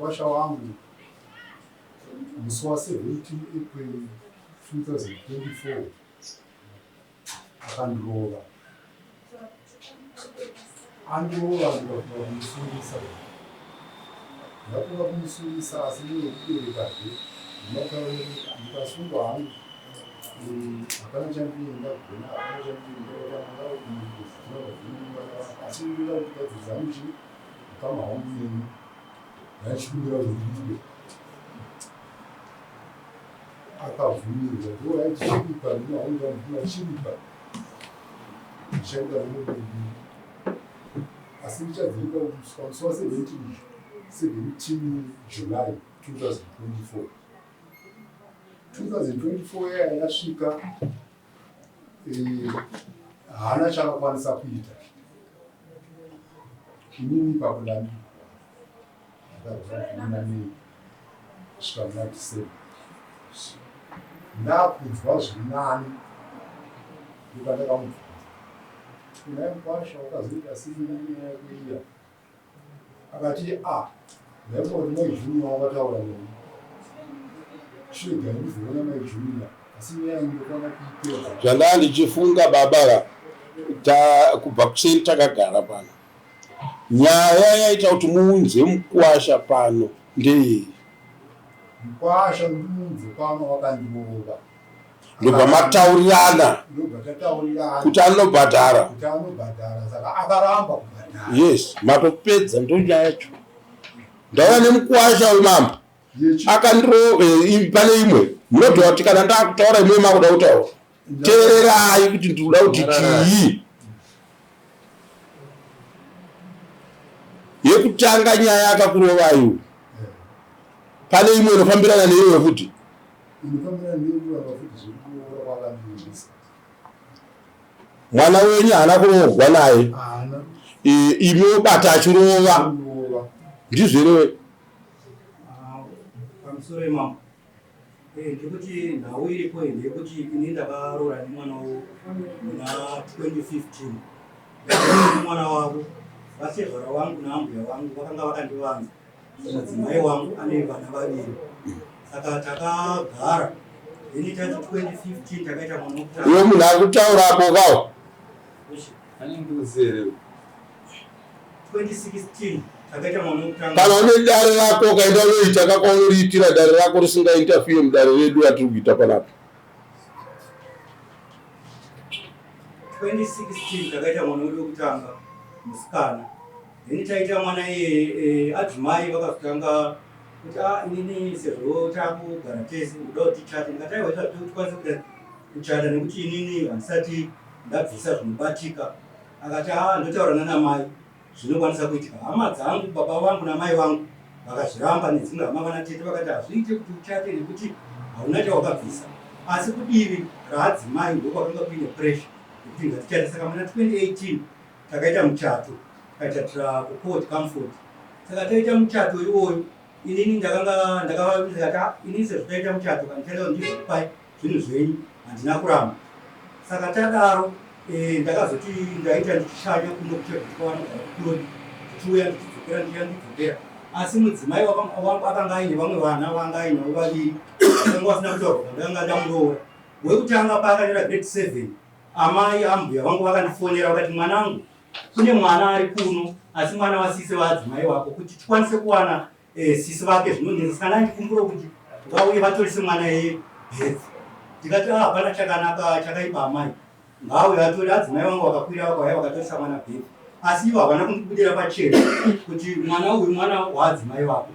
Mukwasha wangu musi wa 17 April 2024 akandirova. Andirova ndikafunga kumusungisa. Ndafunga kumusungisa asi ndinokuberekazve ndikasungwa hangu hapana chandinenge ndagona, hapana chandinenge ndakatanga asi ndinoda kuti gadzirisa hangu chii ukama hwangu nemi ndaichikumbira kuti ndibe akabvumirwa ndoraiti chiripa ndinohaungamvuma chiripa ndichaenda nomububi asi ndichadziripa kusvika musi wa 17 17 July 2024. 2024 yaya yasvika, haana chaakakwanisa kuita. Inini ipapo ndandi ndakarwara muna May kusvika muna December, ndakunzwa zviri nani ndopandakamubvunza, unai mukwasha wakazoita sei nenyaya yako iya? Akati a ndaifunga kuti mai Junior wakataura neni, chirega ndizoona mai Junior, asi nyaya ndinofana kuipedza. Zvandaa ndichifunga baba ta kubva kuseni takagara pano, nyaya yaita kuti muunze mukwasha pano ndeyei? Mukwasha ndimuunze pano wakandirova. Ndobva mataurirana kuti anobhadhara. Yes, matopedza ndonyaya yacho. Ndauya nemukwasha wemambo akandiro pane imwe munodhova kuti kana ndakutaura imwe makuda kutaura, teererai kuti ndikuda kuti chii. Yekutanga nyaya akakurovai, pane imwe inofambirana neiyoyo futi. Inofanira nekuramba futi zvekuroora kwakandiendesa. Mwana wenyu haana kuroorwa naye. Haana. Imi wobata achirova. Kurova. Ndizvo here? Ah, pamusoro imambo, ndikuti nhau iripo iyi ndeyekuti ini ndakaroora nemwana wavo muna 2015. Ndakaroora nemwana wavo, vasezvara vangu naambuya vangu vakanga vakandivanza. Mudzimai wangu ane vana vaviri, saka takagara ini tati 2015 takaita mwana wekutanga. Iwe munhu ari kutaura apo kawo. 2016 takaita mwana wekutanga. Kana une dare rako ukaenda unoita kakwaunoriitira dare rako risingainterfere mudare redu ratiri kuita panapa. 2016 takaita mwana wedu wekutanga musikana. Then taita mwana iyeye, adzimai vakazotanga kuti a inini sezvo takugara tese ndoda kuti tichate. Ndikati aiwa, izvo hazvidi kuti tikwanise kuita kuchata nekuti inini handisati ndabvisa zvinobatika. Akati a ndotaura nanamai zvinokwanisa kuitika. Hama dzangu, baba vangu namai vangu vakazviramba, nedzimwe hama vana tete vakati hazviite kuti uchate nekuti hauna chawakabvisa. Asi kudivi raadzimai ndokwakanga kuine pressure yekuti ngatichate. Saka muna 2018 takaita muchato, tikachatira kuPort Comfort. Saka taita muchato iwoyo, inini ndakanga ndakavavimbisa kati, ah, inini sezvo taita muchato kana ndichaenda kuti ndizokupai zvinhu zvenyu, handina kuramba. Saka tadaro, ndakazoti ndaita ndichishanya kuno kuchegoti kwavanogara kuKurodi, ndichiuya ndichidzokera, ndichiuya ndichidzokera. Asi mudzimai wangu akanga aine vamwe vana vanga ainavo vaviri vakanga vasina kutaurwa kwandakanga ndamuroora. Wekutanga paakanyora grade 7, amai ambuya vangu vakandifonera vakati, mwanangu, kune mwana ari kuno asi mwana wasisi vaadzimai wako, kuti tikwanise kuwana sisi vake zvinonetsa, saka ndandikumbura kuti vauye vatorise mwana yeye birth. Ndikati ah, hapana chakanaka chakaipa amai, ngauye vatore. Adzimai vangu vakakwira vakauya vakatorisa mwana birth, asi ivo havana kundibudira pachena kuti mwana uyu mwana waadzimai vako.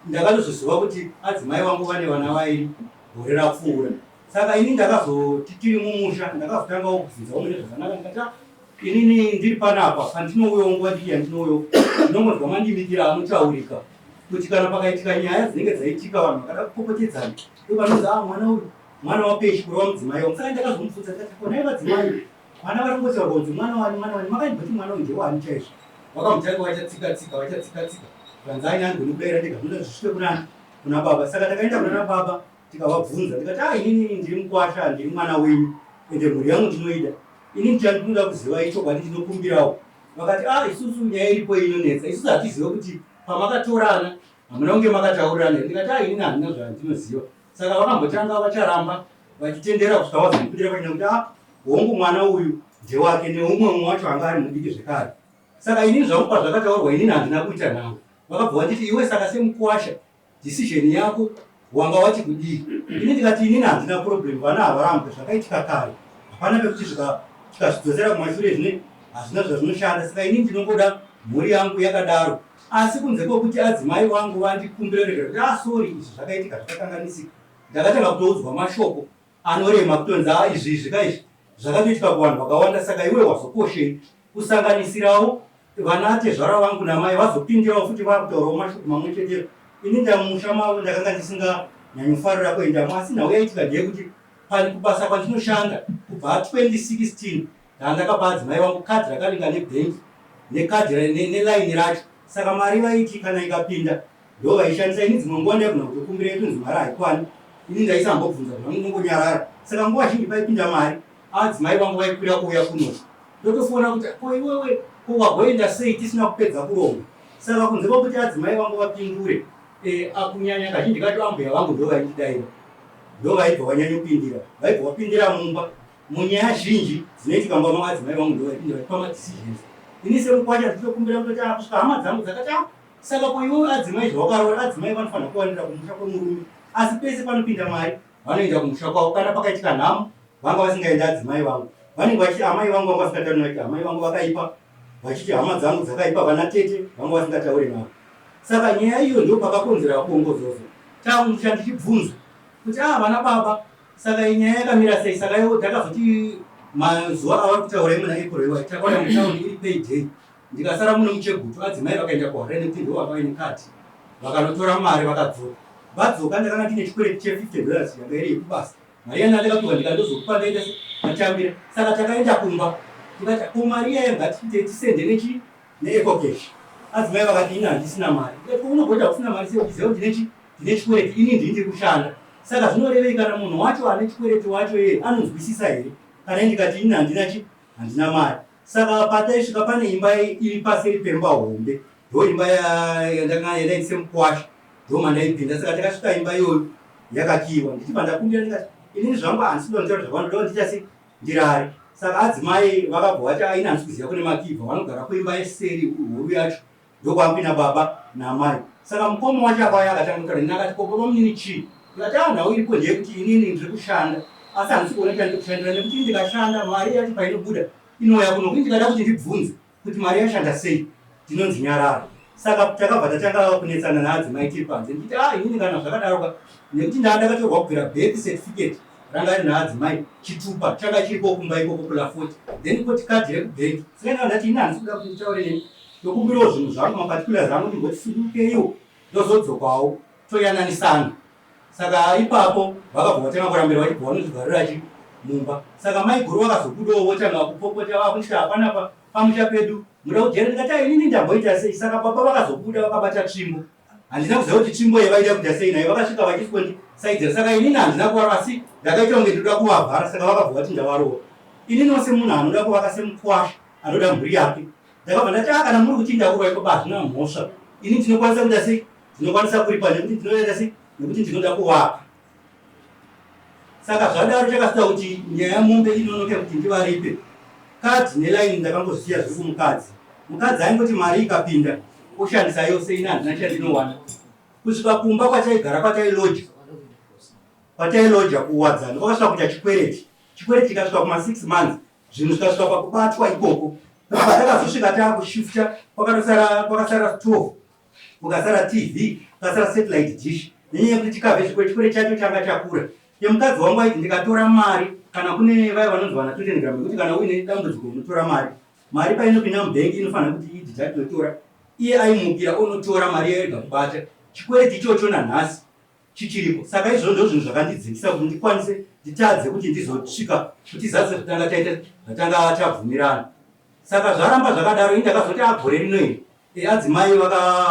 Ndakatozoziva kuti adzimai vangu vane vana vairi gore rapfuura. Saka ini ndakazoti tiri mumusha ndakazotangawo kubvunza vamwe nezvakanaka, ndikati ah, inini ndiri panapa pandinouyawo nguva diki yandinouyawo ndinongonzwa mandimikira anotaurika kuti kana pakaitika nyaya dzinenge dzaitika vanhu vakada kupopotedzana ndopanonzi ah, mwana uyu mwana wapeshi kureva mudzimai wangu. Saka ndakazomubvunza ndikati konai vadzimai vana vari kungotaurwa kunzi mwana wani mwana wani, makaimboti mwana uyu ndewani chaizvo? Vakamutanga vachatsika tsika vachatsika tsika, zvanzi aini andigoni kudaira ndega, zvinoda zvisvike kunani kuna baba. Saka takaenda kunana baba tikavabvunza, ndikati ah, inini ndiri mukwasha, ndiri mwana wenyu ende mhuri yangu ndinoida, inini chandinoda kuziva ichokwadi, ndinokumbirawo. Vakati ah, isusu nyaya iripo inonetsa, isusu hatizive kuti pamakatorana Hamuna kunge makataurirana here? Ndikati ah inini handina zvandinoziva. Saka vakambotanga vacharamba vachitendera kusvika vazondipindira pachena kuti ah hongu mwana uyu ndewake neumwe umwe wacho anga ari mudiki zvekare. Saka inini zvangu pazvakataurwa inini handina kuita nharo. Vakabva vanditi iwe saka semukuwasha decision yako wanga wati kudii? Ini ndikati inini handina problem vana havarambwe zvakaitika kare. Hapana pekuti tikazvidzosera kumashure zvine hazvina zvazvinoshanda saka inini ndinongoda mhuri yangu yakadaro. Asi kunze kwekuti adzimai vangu vandikumbira ruregerero kuti ah sorry izvi zvakaitika zvakakanganisika ndakatanga kutoudzwa mashoko anorema kutonzi ah izvi izvi ka izvi zvakatoitika kuvanhu vakawanda saka iwe wazokoshei kusanganisirawo vana atezvara vangu namai vazopindirawo futi vakutaurawo mashoko mamwe chetero ini ndamusha mavo ndakanga ndisinganyanyofarira kuendamo asi nhau yaitika ndeyekuti pani kubasa kwandinoshanda kubva 2016 ndandakapa adzimai vangu kadhi rakaringa nebhengi nekadhi nelaini racho saka mari vaiti kana ikapinda ndo vaishandisa ini dzimwe nguva ndaigona kutokumbira itonzi mari haikwani ini ndaisambobvunza zvangu ndongonyarara saka nguva zhinji paipinda mari adzimai vangu vaikwira kuuya kuno ndotofona kuti ko iwewe ko wagoenda sei tisina kupedza kuronga saka kunze kwekuti adzimai vangu vapindure e, akunyanya kazhinji kacho ambuya vangu ndo vaindidaira ndo vaibva vanyanyopindira vaibva vapindira mumba Munyaya zhinji dzinoitika mumba mavadzimai vangu ndovaipinda vachipa madecisions. Ini semukwasha ndichitokumbira kutoti ah kusvika hama dzangu dzakati ah saka ko iwewe adzimai zvawakaroora adzimai vanofanira kuwanira kumusha kwemurume asi pese panopinda mari vanoenda kumusha kwavo kana pakaitika nhamo vanga vasingaendi adzimai vangu vanenge vachiti amai vangu vanga vasingatauri navo amai vangu vakaipa vachiti hama dzangu dzakaipa vana tete vanga vasingatauri navo saka nyaya iyo ndo pakakonzera bongozozo takumusha ndichibvunza kuti ah vana baba Saka iyi nyaya yakamira sei? Saka iwo takazoti mazuva avari kutaura imwe naApril iwayo takauya mutown iri pay day ndikasara muno muChegutu adzimai vakaenda kuHarare nekuti ndivo vanga vaine kati vakanotora mari vakadzoka vadzoka ndakanga ndine chikwereti che 50 dollars yanga iri yekubasa mari yana ndakapiwa ndikandozokupa ndaita matambira saka takaenda kumba tikati ko mari iyaya ngatiite tisende nechi neecocash adzimai vakati ini handisina mari ndikati ko unogoita usina mari sei uchiziva kuti nechi ndine chikwereti ini ndini ndiri kushanda saka zvinorevei kana munhu wacho ane chikwereti wacho iye anonzwisisa here kana ndikati ini handina chi handina mari saka pataisvika pane imba iri paseri pemba hombe ndo imba yandanga yandaiti semukwasha ndo mandaipinda saka takasvika imba iyoyo yakakiwa ndichibva ndakumbira ndikati inini zvangu handisi kuda kutaura zvakawanda ndoda ndiita sei ndirare saka adzimai vakabva vati aini handisi kuziva kune makibva vanogara kuimba yeseri huru yacho Ndokwapinda baba naamai. Saka mukoma wacho akauya akatanga kutaura neni akati ko baba munini chii? Ndikati ah nhau iripo ndeyekuti inini ndiri kushanda asi handisi kuona chandiri kushandira nekuti ini ndikashanda mari yacho painobuda inouya kuno ini ndikada kuti ndibvunze kuti mari yashanda sei ndinonzi nyarara. Saka takabva tatanga kunetsana naadzimai tiri panze ndichiti ah inini kana zvakadaro ka nekuti ndaa ndakatorwa kubvira birth certificate ranga rina adzimai chitupa changa chiriko kumba ikoko kula 40 then koti kadhi rekubhengi saka ndanga ndati ini handisi kuda kuti nditaure nemi Ndokumbirawo zvinhu zvangu maparticulars angu ndimboti sudurukeiwo ndozodzokawo toyananisana. Saka ipapo vakabva vatanga kurambira vachibva vanozvivharira chi mumba. Saka maiguru vakazobudawo votanga kupopota vakuti hapana pa pamusha pedu muda kujera ndikati ah inini ndamboita sei. Saka baba vakazobuda vakabata tsvimbo. Handina kuziva kuti tsvimbo iyi vaida kuita sei nayo vakasvika vachiswondisaidzira saka inini handina kuvarova asi ndakaita kunge ndoda kuvavhara saka vakabva vati ndavarova. Ininiwo semunhu anoda kuvaka semukwasha anoda mhuri yake Ndakabva ndati ah kana muri kuti ndakurwa iko hazvina mhosva. Ini ndinokwanisa kuita sei? Ndinokwanisa kuripa nekuti ndinoita sei? Nekuti ndinoda kuvaka. Saka zvadaro chakasita kuti nyaya mombe inonoke kuti ndivaripe. Kadhi nelaini ndakangozvisiya zviri kumukadzi. Mukadzi aingoti mari ikapinda oshandisa yose ini handina chandinowana. Kusvika kumba kwataigara kwatailoja kwatailoja kuwadzana kwakasvika kuita chikwereti. Chikwereti chikasvika kuma 6 months Zvinhu zvikasvika pakubatwa ikoko patakazosvika taakushifta kwakatosara kwakasara stove kukasara tv kukasara satellite dish nenyaya yekuti chikave chikwe chikwere chacho changa chakura yemukadzi wangu aiti ndikatora mari kana kune vaya vanonzi vana totengram yekuti kana uine dambudziko unotora mari mari painopinda mubhengi inofanira kuti ididhati yotora iye aimukira onotora mari yairega kubata chikwereti ichocho nanhasi chichiripo saka izvozvo ndozvinhu zvakandidzivisa kuti ndikwanise nditadze kuti ndizosvika kuti zase zvatanga taita zvatanga tabvumirana saka zvaramba zvakadaro ini ndakazoti agore rino iri e, adzimai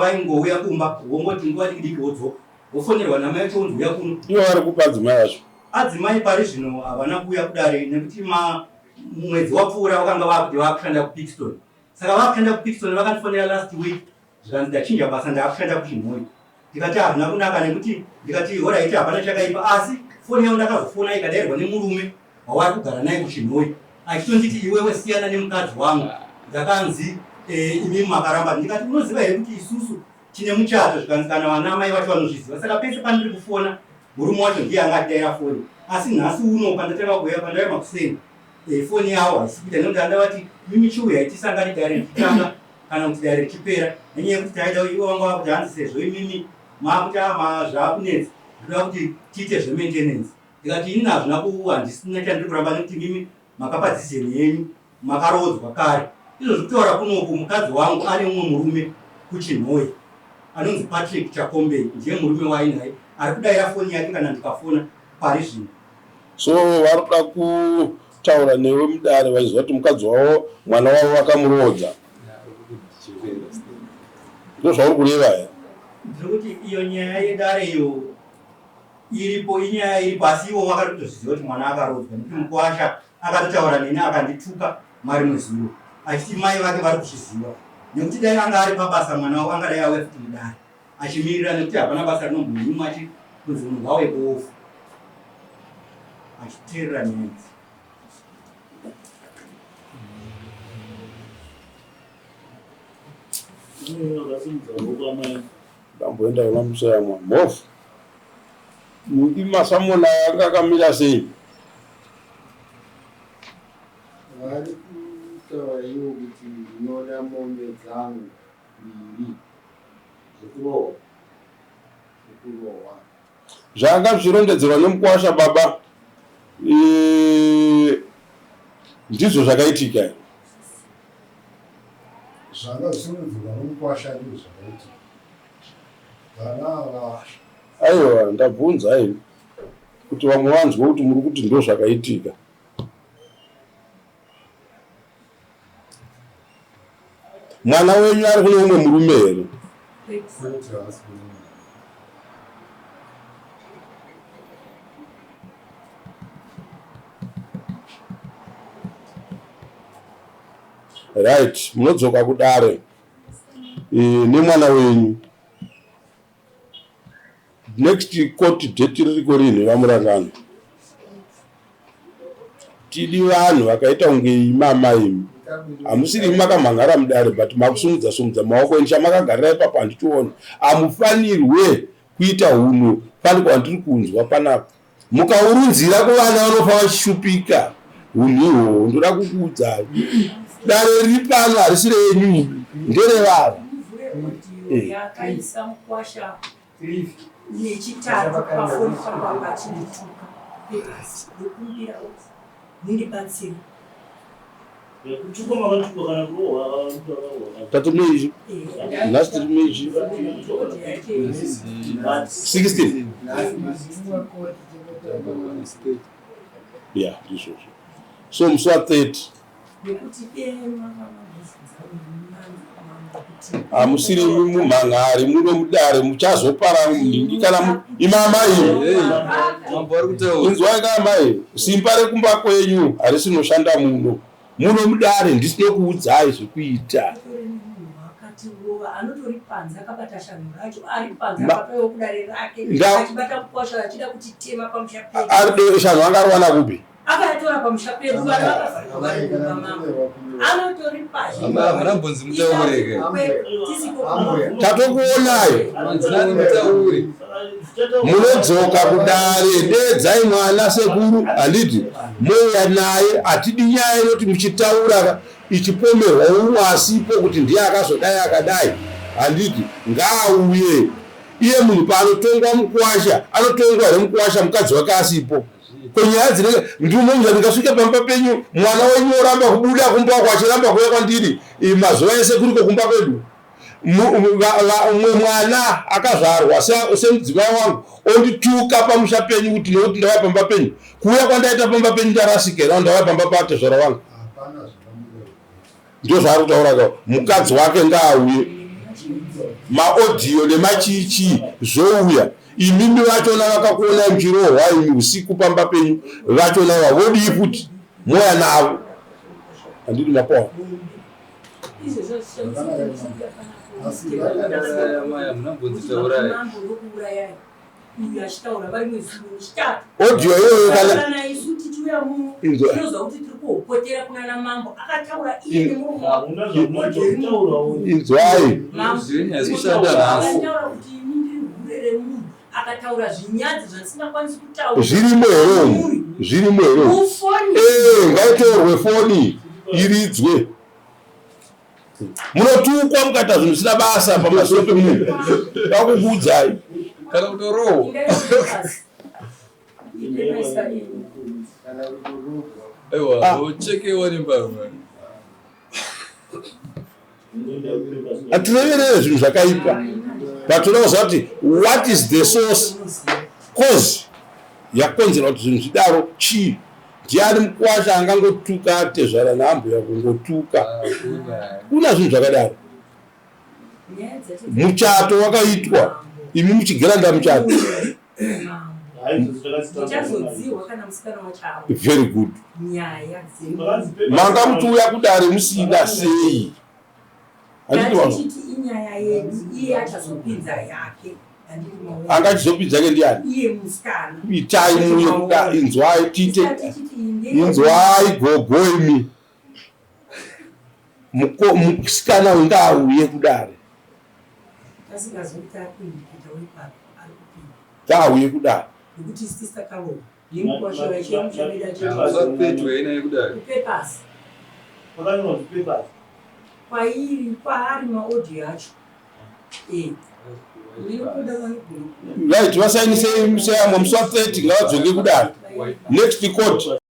vaingouya kumba wongoti nguva diki diki wodzoka wofonerwa namai vacho wonzi uya kuno ivo vari kupa adzimai vacho adzimai pari zvino havana kuuya kudare nekuti mwedzi wapfuura vakanga vakuti vakushanda kupicston saka vakushanda kupicston vakandifonera last week zvikanzi ndachinja basa ndaakushanda kuchinhoyi. Ndikati hazvina kunaka nekuti ndikati horaiti hapana chakaipa asi foni yangu ndakazofona ikadairwa nemurume wawari kugara naye kuChinhoyi achitonditi iwewe siyana nemukadzi wangu ndakanzi eh, imi makaramba. Ndikati unoziva here kuti isusu tine muchato zvikanzi kana vana amai vacho vanozviziva saka pese pandiri kufona murume wacho ndiye anga atidaira foni asi nhasi uno pandatanga kuuya pandauya makuseni eh, foni yavo haisi kuita nekuti andavati mimi chiuya tisangane dare richitanga kana kuti dare richipera nenyaya yekuti taida ivo vanga vakuti hanzi sezvo imimi maakuti ama zvaakunetsa ndinoda kuti tiite zvemaintenance ndikati inini hazvina ku handisina chandiri kuramba nekuti imimi makapa decision yenyu makaroodzwa kare izvozvi kutaura kunoku mukadzi wangu ane umwe murume kuChinhoyi anonzi Patrick Chakombei ndiye murume waainaye ari kudaira foni yake kana ndikafona pari zvino. So varikuda kutaura newe mudare vachiziva kuti mukadzi wavo mwana wavo vakamuroodza ndozvauri kureva here? Ndiri kuti iyo nyaya yedare iyo iripo inyaya iripo asi ivo vakatotozviziva kuti mwana akaroodzwa nekuti mukwasha akatotaura neni akandituka marimwe zuro achiti mai vake vari kuzviziva nekuti dai anga ari pabasa mwana wavo angadai auya futi mudare achimirira nekuti hapana basa rinombonyimwa achi kunzi munhu wawe bofu achiteerera nyaya idzi. Ndamboenda kuna Museyamwa mhofu masamona anga akamira sei? Vari kutaura ivo kuti ndinoda mombe dzangu mbiri dzekurohwa dzekurohwa. Zvanga zvichirondedzerwa nemukwasha baba ndizvo zvakaitika here? Zvanga zvichirondedzerwa nomukwasha ndizvo zvakaitika. Vana ava Aiwa ndabvunza ini kuti vamwe vanzwe kuti muri kuti ndozvakaitika. Mwana wenyu ari kune umwe murume here? Kwete, haasi kune umwe. Right, munodzoka kudare nemwana wenyu. Next court date ririko rinhi vaMurangano? Tidi vanhu vakaita kunge imi amai imi. Hamusiri imi makamhan'ara mudare but makusumudza sumudza maoko enyu chamakagarira ipapo handichiona. Hamufanirwe kuita hunhu pane kwandiri kunzwa panapa. Mukaurunzira kuvana vanofa vachishupika hunhu ihwohwo ndoda kukuudzai. Dare riri pano harisi renyu nderevava. Yakaisa mukwasha nechitatu pafoni pangu apa achindituka ndokumbira mundibatsire. Tati meiji nhasi tiri meiji 16 ya ndizvozvo so musi wa 30 hamusiri imi mumhan'ari muno mudare muchazopara nhingi kana imi amai inzwai ka amai simba rekumba kwenyu harisi rinoshanda muno muno mudare ndisino kuudzai zvekuita shanhu anga ariwana kupi Akayatora pamusha pedu vana vakafanirwa vari kumba mambo. Anotori pazhe. Hamuna mbonzi mutaure ke. Tatokuonai. Manzinani mutaure. Munodzoka kudare deedzai mwana sekuru handiti mouya naye hatidi nyaya inoti muchitaura ichipomerwa umwe asipo kuti ndiye akazodai akadai handiti ngaauye iye munhu paanotongwa mukwasha anotongwa here mukwasha mukadzi wake asipo Ko nyaya dzinenge ndinomuudza ndingasvike pamba penyu mwana wenyu oramba kubuda kumba kwako achiramba kuuya kwandiri mazuva ese kuriko kumba kwedu umwe mwana akazvarwa semudzimai wangu ondituka pamusha penyu kuti nekuti ndauya pamba penyu kuuya kwandaita pamba penyu ndarasika here ndauya pamba patezvara wangu Ndozvaari kutaura ka mukadzi wake ngaauye maaudio nemachiichii zvouya imimi vachona vakakuonai muchirohwa imi usiku pamba penyu vachona va vodii futi moya navo handidi mapoa. Uyu achitaura vari mwezuro wechitatu. Audio iyoyo kana Kana isu tichiuya muno Inzwa. tinozwa kuti tiri kuhopotera kunana mambo akataura iye nemuromo wake. Hakuna zvamunotaurawo. Inzwai. Mambo Zvekushanda nhasi. akataura kuti ini ndiri hure remunhu, akataura zvinyadzi zvandisingakwanisi kutaura. Zvirimo here umu? Zvirimo here umu? Mufoni. Eh, ngaitorwe foni iridzwe. Munotukwa mukaita zvinhu zvisina basa pamasoro pemunhu. Ndakukuudzai. Kana kutorohwa. Indai kupepasi. Ipepesa ini. Kana kutorogwa. Aiwa, uchekewa nembama. Hatireverere zvinhu zvakaipa. But toda kuziva kuti what is the source cause yakonzera kuti zvinhu zvidaro chii? Ndiani mukwasha angangotuka atezvara naambuya kungotuka? Kuna zvinhu zvakadaro. Nyaya dzacho Muchato wakaitwa imi muchigeranda muchato. Ndichazodziwa kana musikana wacho auya. Very good. Nyaya Manga muchiuya kudare musina sei? Handiti vanhu dzatichiti inyaya yedu, iye achazopinza yake, handiti maona? Angachizopinza ke ndiani? Iye musikana. Itai muuye kudare, inzwai tiite Tichiti ine- inzwai gogo imi. Musikana uyu ngaauye kudare. Asingazoita akuindikita wepapo ari kupinda. Ngaauye kudare. Nekuti sister Carol yemukwasha vachiyamuchamida Usapetwa ina yekudare. kupepasi kwairi kwaari maaudio acho. Eh, ndinokuda vanogona. Right, vasainisei museyamwa musi wa 30 ngavadzoke kudare. Next court.